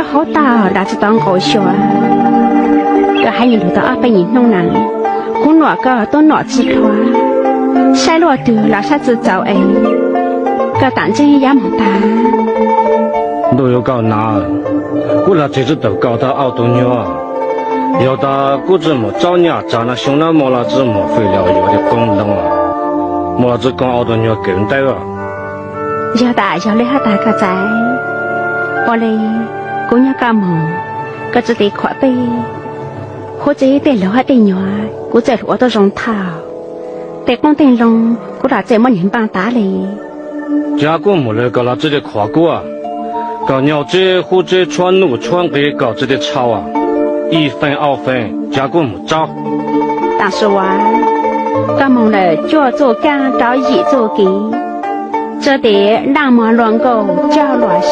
Hauv tag los tsis tau nqus xyuas, koj haiv neeg lug tau ob peb nyuag hnub na, kuv nuam koj tuab nuam tsi dlua, saib luaj twg los saib tsi txaus es koj tam ntseeg yuav moog tag. Ntuj yuav koj na, kuv lag tsi tsi tawm koj tag Auj tug nyuag. Yog tas kuv tsi moog tsaub nyaj tsav na xyoo na muaj los tsi moog fwm le yuav li qoob loo, muaj los tsi koob Auj tug nyuag kawm ntawv. Yog tas yog le hab tag koj txais, ua le kuv nyob koj moog, koj tsi tes khuam peb, huv tsi tej laug hab tej nyuag kuv txawm hlub ua tuab zoo thaum, tej qoob tej loo kuv los txawm muab niag npaaj tav le. Ca kuv moog le koj los tsi tes khuam kuv, koj nyob tseb huv tseb tshuab nuj tshuab nqi koj tsi tes tshau, ib feem ob feem ca kuv moog tsaub. Taam sim koj moog lawm cuaj txuj kaab rau yim txuj kev, tsi tes daaj mog luas nkaus cog luas